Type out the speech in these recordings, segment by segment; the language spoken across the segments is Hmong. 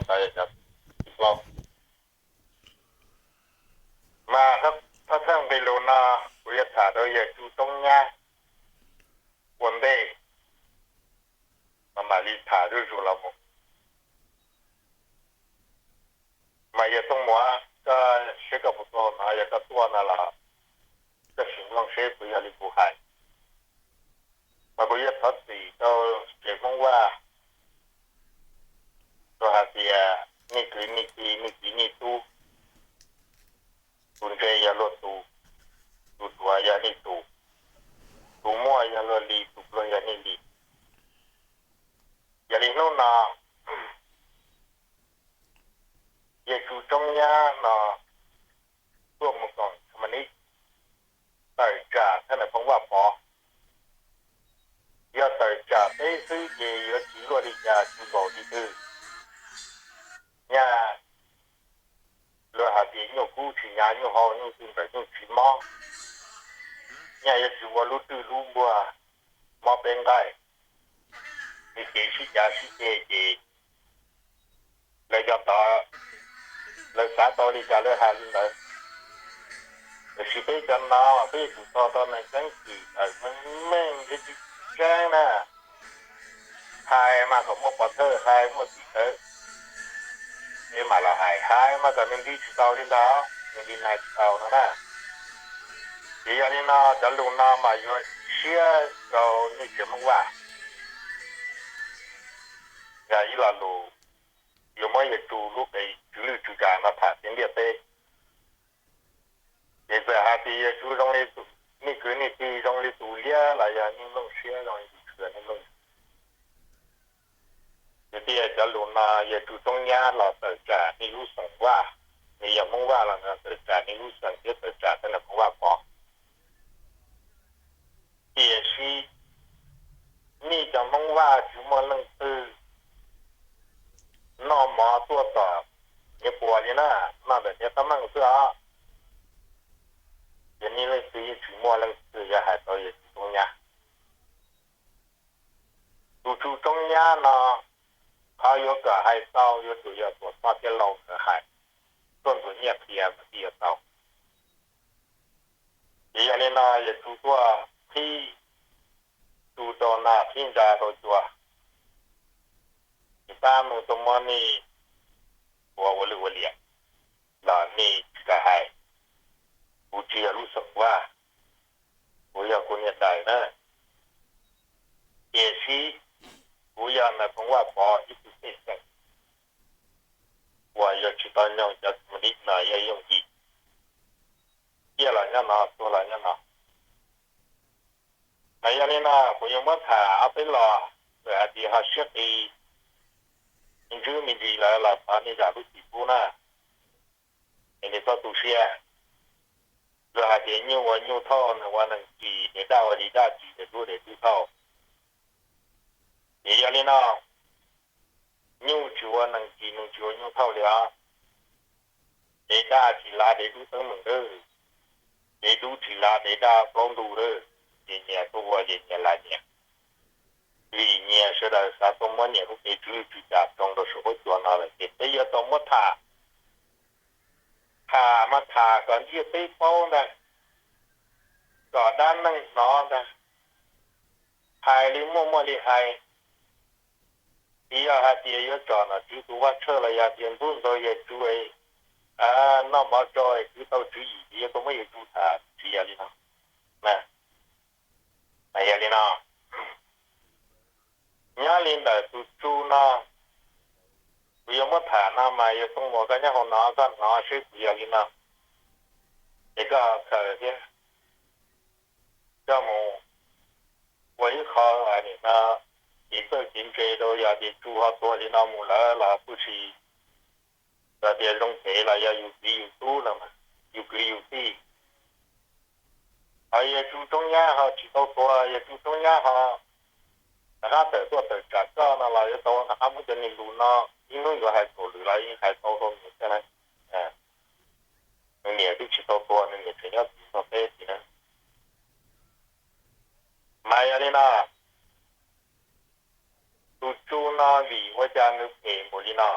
Mas thawj thawj nqe lus no kuv yuav tham rau yawg Tsu Roob Nyab ua ntej, mas mam li tham zuj zus los mus. Mas yawg Tooj Muas, koj saib koj puas tuaj no, yog koj tuaj no los koj sim mloog seb puas yog li kuv hais. Mas kuv yuav thov txim rau tsev Hmoob Vaj rau hais tias nej kwv nej tij, nej txiv nej tub, tus ntse yog luag tus, tus duav yog nej tus, tus muaj yog luag li, tus pluag yog nej li. Yog li hnub no yawg Tsu Roob Nyab no tuaj mus koom Chamonix tawm tsam thaj nam Phoov Vaj Pov. Yog tawm tsam peb xwb ces yuav tsis luaj li cas, tsis nkaum li twg. Nyaj luag hais tias nyuj kub tsis hnyav, nyuj hau nyuj twg ntawm nyuj tsis mob. Nyaj yuav tsis ua lub rwj lub npuag mob peb nqaij. Nws kev sib cav sib ceg ces lawv cov tod lawv xav tau li cas lawv hais li ntawd. Tiam sis peb cov no peb yuav tsum txog tau neeg keeb kwm tawm meej meej thiab tseeb tseeb na. Hais mas kom muaj pov thawj, hais muaj txiv tawv, peb mam los hais. Hais mas kom nws nti tsis tau li ntawd, nws nti nai tsis tau no na. Ces yog li no cov lus no mas yuav siab rau nej tsev Hmoob Vaj. Yog ib lo lus yuav muab yawg Tsu lub qe tswv lwj tswv zam no tham tias ntiaj teb. Ces txawm hais tias yawg Tsu zoo li tus, nej kwv nej tij zoo li tus liab los yog nej nplooj siab zoo li tus tshua, nej nplooj. Ces tias cov lus no yawg Tsu Roob Nyab los tawm tsam nej lub xeem Vaj, nws yog Hmoob Vaj los nws tawm tsam nej lub xeem thiab tawm tsam thaj nam Phoov Vaj Pov. Tiam sis nej cov Hmoob Vaj tsis muaj leej twg noj mov tuaj tom niag puas li na, noj ntawm niag qab meej xwb os. Ces nej leej twg yeej tsis muaj leej twg yuav hais tau yawg Tsu Roob Nyab. Tus Tsu Roob Nyab no, qhov yuav kom hais tau yuav tsum yog Tuam Txhoj thiab Lauj nkawd hais, tuaj ntxuav nyiaj qhia mas thiaj yuav tau. Ces yog li no yawg Tsu tuaj qhib Tsu rau noj, qhib ntsa rau cua, ces pab mus tuaj muab nej ua ua lwj ua liam los nej tsis kam hais. Kuv tsis yog lub xeem Vaj, kuv yog kuv niag daim na. Tiam sis kuv yog ntawm Phoov Vaj Pov ib tug pej xeem uas yog tsis tau nyoog cov Hmoob li no yog yooj yim, ciaj los nyob no, tuag los nyob no. Mas yog li no kuv yuav muab tham ob peb los, txawm hais tias ho siab qis, ntswb me ntsis lawm los thov nej zam lub txim pub na. Es nej txhob tu siab. Luag hais tias nyuj ua nyuj thauj, nees ua nees ris, dev daj ua dev daj ris, dev dub dev dub thauj. Ces yog li no, nyuj tsis ua nees ris, nees tsis ua nyuj thauj li os. Dev daj tsis lav dev dub teeb meem lawm, dev dub tsis lav dev daj plaub ntug lawm. Ces nyias tuaj ua ces nyias lav nyias. Vim nyias sawv daws xav tuaj muab nyias lub qe tswv lwj tswv zam tsoo rau saum huab cua no lawm ces peb yuav tau muab tham. Tham mas tham kom ntiaj teb paub ntag, kom dab neeg hnov ntag. Hais li muaj muaj li hais. Tsis yog hais tias yuav tsom nom tswv tus vaj tswv los yog tias ntxub ntxaug yawg Tsu, noj mov tso es tsis tau tswv yim ces yuav tau muab yawg Tsu tham, tsis yog li no. Mas yog li no, nyob li ntawm tus Tsu no, kuv yuav muab tham no mas yog Tooj Muas koj nyob hauv no koj hnov seb puas yog li no, ces koj khaws thiab coj mus ua ib qho no, kev txawj kev ntse rau, yog tias Tsu ho tuag li no mus lawm los kuj tsis, yog tias zoo pem los yog yus txiv yus tub los mas, yus kwv yus tij. Ho yawg Tsu Roob Nyab ho tsis tau tuag, yawg Tsu Roob Nyab ho rov qab tawm tuaj tawm tsam koj no los yuav tau rov qab muab cov niag lus no ib hnub yuav hais kaum lwm los yeej hais tau rau nws thiab lauj. Nws niam twb tsis tau tuag, nws niam tseem nyob txog peb tid na. Mas yog li no, tus Tsu no vim ua cas nws phem npaum li no?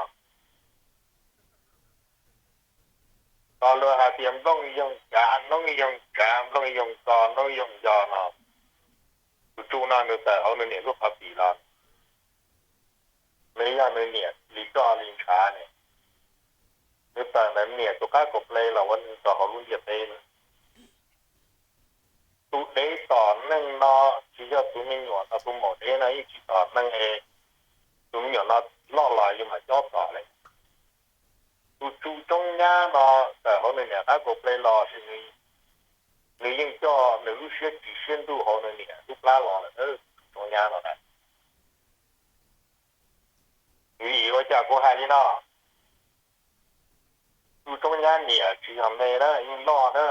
Ho luag hais tias nplooj yoog cav, nplooj yoog cav, nplooj yoog txo, nplooj yoog yos no, tus tsu no nws tawm hauv nws niam lub qhov pim los, nws yog nws niam li roj li ntshav ne, nws tawm ntawm niam tus qab kaum ple los ua neeg rau hauv lub ntiaj teb. Tus dev tom neeg no tsis yog tus me nyuam no, tus maum dev no yeej tsis tom neeg, tus me nyuam no loj los yus mam cob tom li. Tus tsu roob nyab no tawm hauv nws niam qab kaum ple los, nws yeej coj nws lub siab tsis siab ntuj hauv nws niam lub plab los lawm, tus tsu roob nyab no na. Vim ua cas kuv hais li no? Tus tsu roob nyab niam tsis yog me na, yeej loj na.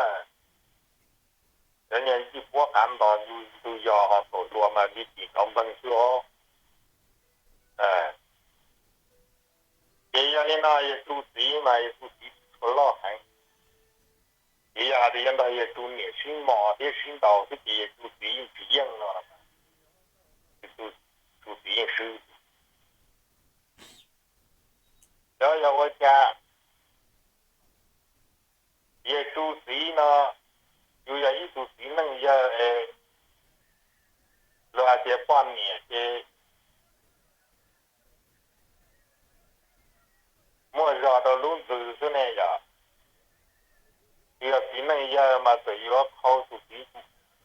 Cov niag yij puab qav ntos ntug yos ho thaum hluas mas li tim kauv npleeg xwb os. Ces yog li no Yexus txiv mas Yexus txiv tsis tshua loj heev. Ces yog hais tias yuav nrog Yexus niam sib mos thiab sib ntaus xwb ces Yexus txiv yeej tsis yeej no, Yexus txiv yeej swb. Cov yog ua cas Yexus txiv no, yus yog ib tug txiv neej yawg es luag hais tias poj niam ces muaj zog rau lub ntxwg xwb ne yom. Yus yog txiv neej yawg mas txawm yuav qhau tus txiv,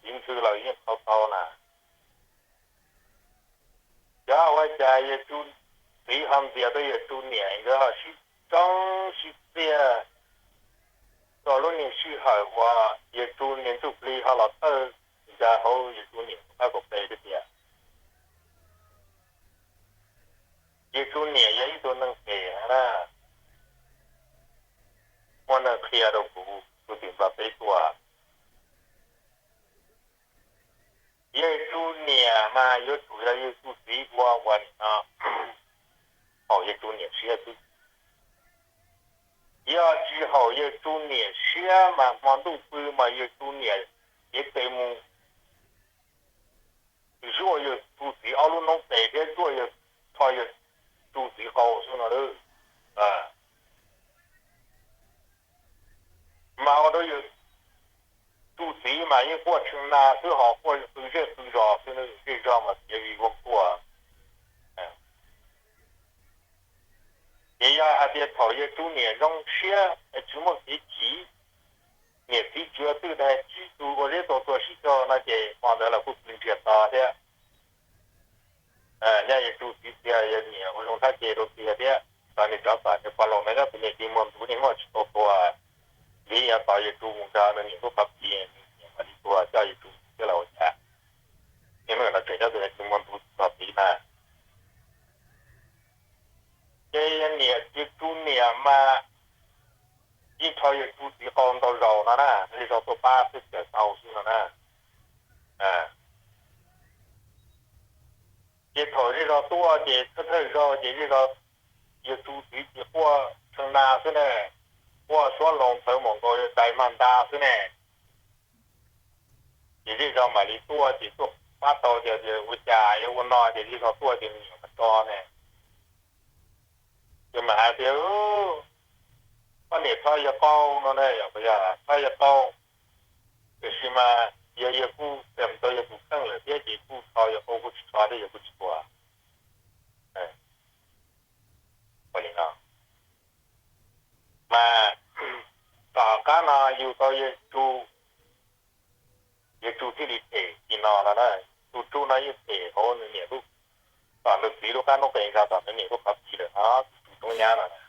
txiv ntxwg los yeej qhau tau na. Xyov ua cas Yexus txiv ho ntxias rau Yexus niam nkawd ho sib tsoob sib txiaj txog lub niag sij hawm uas Yexus niag ntsuj plig ho los tawg ntsa hauv Yexus niam tus qab kaum ple tiag tiag. Yexus niam yog ib tug neeg phem na, muaj neeg qhia rau kuv, kuv twb npaj peb tuaj. Yexus niam mas yuav tsum yog Yexus txiv ua ua nim no haum Yexus niam siab xwb. Yog tsis haum Yexus niam siab mas hmo ntuj pw mas Yexus niam cev tes mus zuaj Yexus txiv ob lub noob tes thiab zuaj, rho Yexus txiv qau xwb no. Mas ua rau Yexus txiv mas yeej quaj tshee na xwb, ho quaj qw zej qw zos xwb, zej zog mas tiav vim vuag quaj. Ces yog hais tias thaum Yexus niam zoo siab es tsis muaj kev chim, niam txiv tsis ua twj daig, tsis tus ua zeb tua tua sib tog no ces hmo ntawd los kuj pw ntsiag to thiab. Nyob Yexus txiv txiv yog niam ua zoo thab ce rau txiv thiab, txog niag tsov tom niag pog laus no nyob tus niag tsis muaj ntuv niag muaj tsis tau tua, vim yog tos Yexus mus nrog nws niam lub qhov pis, nws niam mam li tua coj Yexus txiv los ua cas. Niag no tseem nyob tus niag tsis muaj ntuv txog txiv na. Ces niam Yexus niam mas yeej rho Yexus txiv qau ntau zaus no na, zej zog tuaj pab xwb txawm tau xwb no na. Ces thaum zej zog tuaj ces thawj thawj zaug ces zej zog Yexus txiv ces quaj tshee na xwb ne, quaj suab loo txhawv mus nkaus dais mag nta xwb ne. Ces zej zog mam li tuaj ces tuaj pab tau tias ua cas yuav ua no ces zej zog tuaj ces nws niam mas tso ne. Ces mam hais tias, poj niam, rho yawg qau no ne, yog rho yawg qau, tiam sis mas yog yawg kuj txias tau yawg tus kheej lawm thiab ces kuj rho yawg qau kuj tsis rho thiab yawg kuj tsis tua. Ua li no mas tom qab no yug tau Yexus, Yexus thiaj li phem li no no na. Tus tsu no yeej phem hauv nws niam lub, tom nws txiv lub qab noob qes nrog tom nws niam lub qhov pis lawm no, tus tsu roob nyab no na.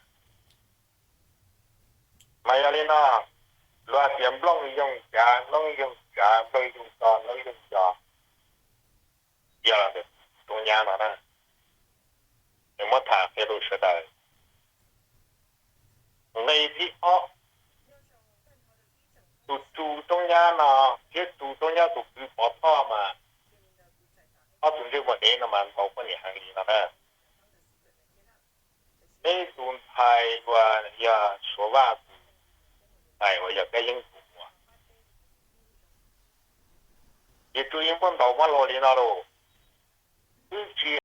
Mas yog li no, luag hais tias nplooj yoog cav, nplooj yoog cav, nplooj yoog txo, nplooj yoog yos, yog los ntawm tus tsu roob nyab no na. Nws muab tham qhia rau sawv daws. Nqe thib ob, tus tsu roob nyab no thiab tsu roob nyab tus kwv Pov Thoj mas ob tug ntsej muag dev no mas ntaus poj niam heev li no na. Peb tus ntxhais uas yog Suav Vaj tus ntxhais uas yog Kab Yeeb tus muam, Yexus yeej muab ntaus muab hlau li no lauj. Twb tsis